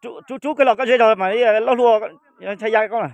Rub, rub kiag los koj ze zog mas ib lauj hlua ntshai ya koj na.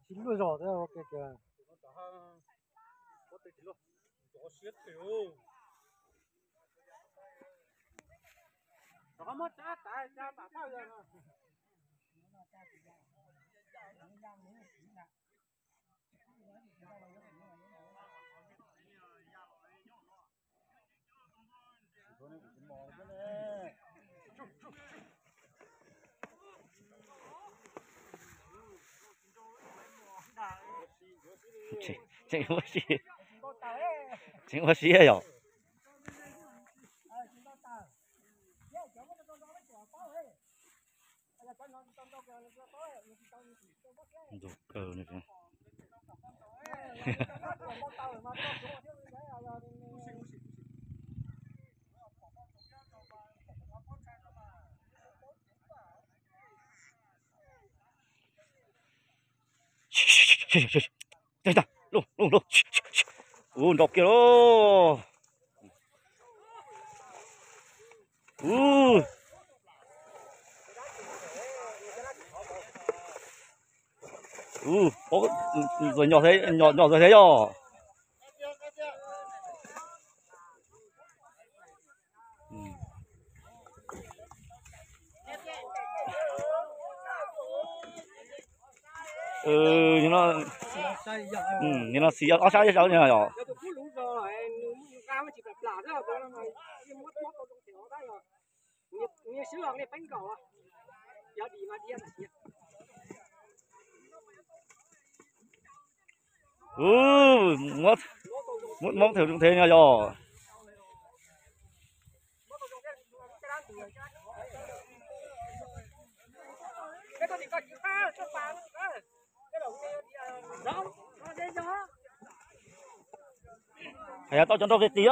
Tsis luaj zog thiab ua ke kiag. Tseem ua si, tseem ua si yom. Ntug kawg. Ub, nrau kiag lauj. Ub, ub, nyom zog thiab yog. Nim no xis ob sab yog. Ub, muab, muab thwm zoo thiab no yog. Hais yog tau cov nrau qis qis,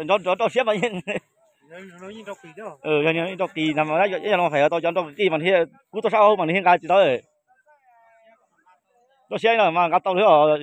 nrau siab mas yeej, yog nrau qis no mas ib yam li hais yog tau cov nrau qis qis mas thiaj kub tuaj sab hauv mas nws thiaj nqa tsis tau. Nrau siab no mas nqa tau li os.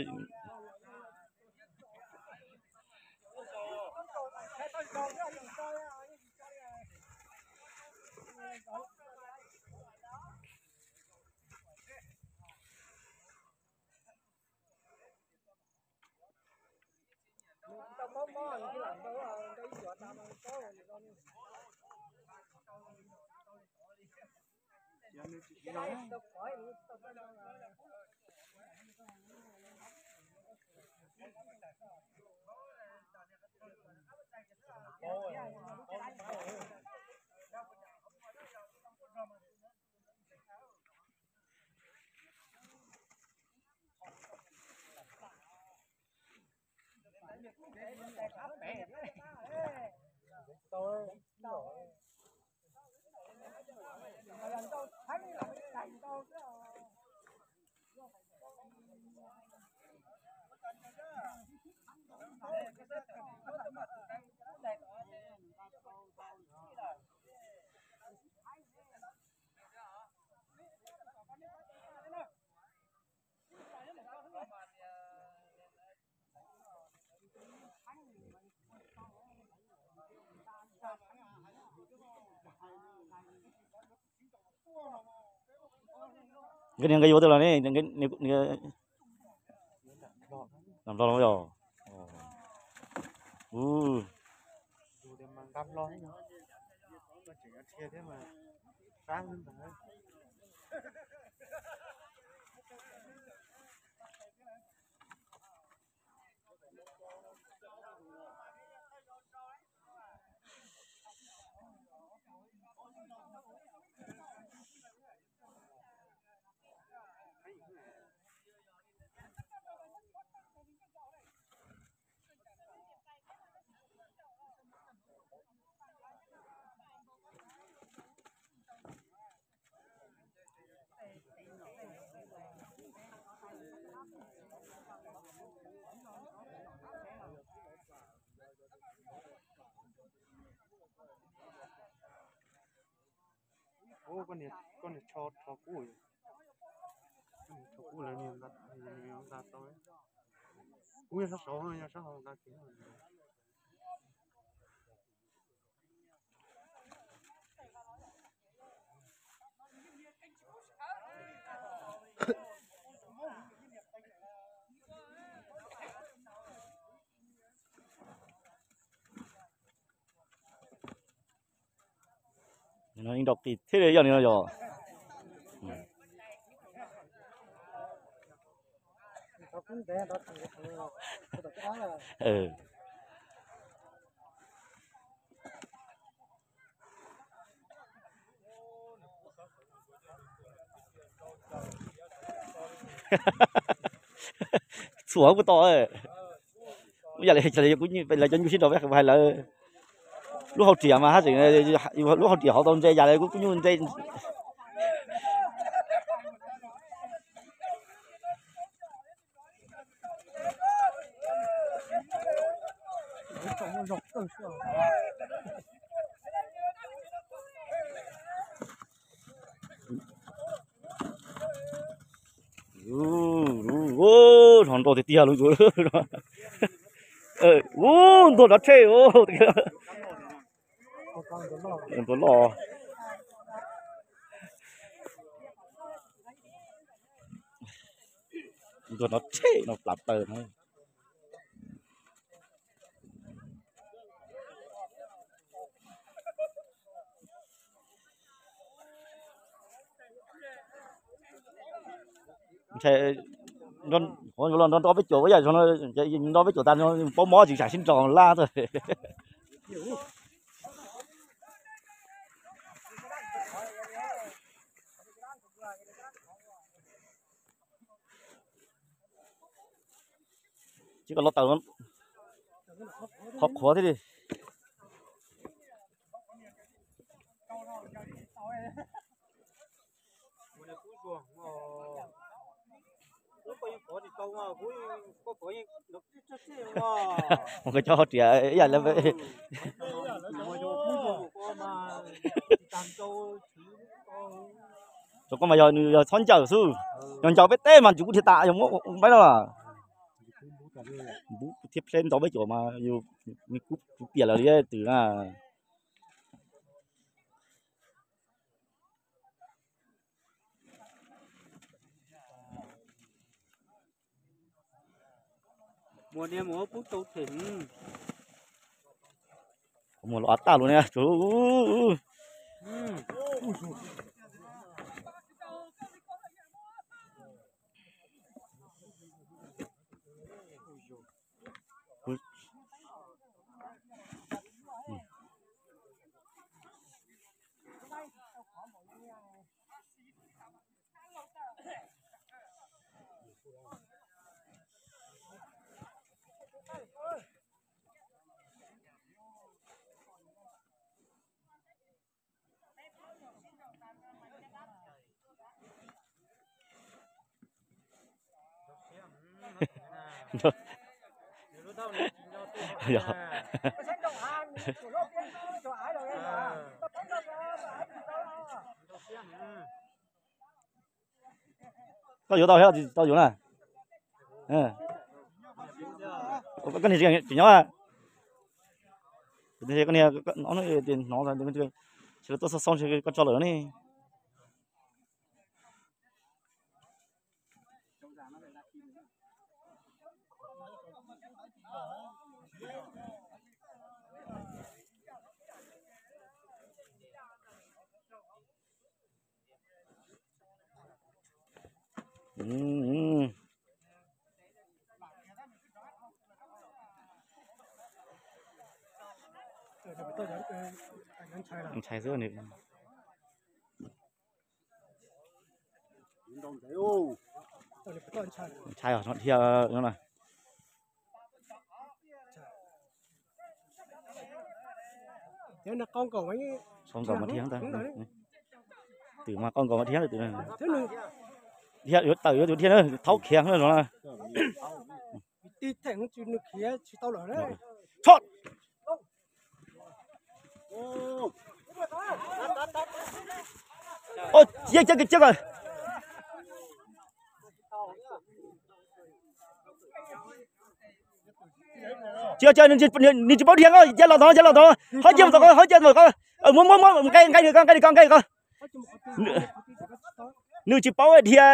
Nkawd niag nqis ua twg los ne? Nplog los yog. Koj niag tsho, tsho kub, tsho kub lawv nqa tau. Kuv yog sab saud, yog sab hauv nqa kiag. Nrau qis thiab li yog li no yog. Txhuam kuj tau. Yam li cas li kuv, lawv cov nyuj sib nraus peb hais lawv lub hauv riam mas haj tseem, lub hauv riam hauv tau ntse yam li kuv, kuv nyuj ntse. Hnov nrov tiag tiag lub, ua ntuag nrov tshej. Ntuag loj. Ntuag nrov tshej no plav plaws no. Ntshai, yuav los nrov nrov peb caug, yam zoo no nrov peb caug tas no paub mob tsis tsam sib nraus laj. Tsis kom los tawm, qhuav qhuav thiab li. Mus koj cov hauv riam ib yam li rau koj mas yog nws yog txhob ncaws xwb, yog ncaws peb teb mas ntsum kuv dhia tas yog muab npaib no. Npub thiab pleb ntau peb caug mas yus kuv piam lawm li twm na. Mus los av tag lus ne. Koj yuav tau thiab tsis tau yuav na? Koj niag tsis nyob a? Koj niag hnov, hnov, koj tso lawm ne. Ntshai xwb. Ntshai os, no dhia no na. Qau nkaus mas dhia ntag. Twm mas qau nkaus mas dhia ntag twm. Dhia yuav tawm yuav tus dhia na, thaub khiav no na. Tso. Yeej, nws tsis paub dhia os, ya los tod, ya los tod, hov cia mus tom ko, hov cia mus tom ko. Muab, muab, muab nqaij, nqaij nws ko, nqaij nws ko, nqaij nws ko. Nws tsis paub dhia.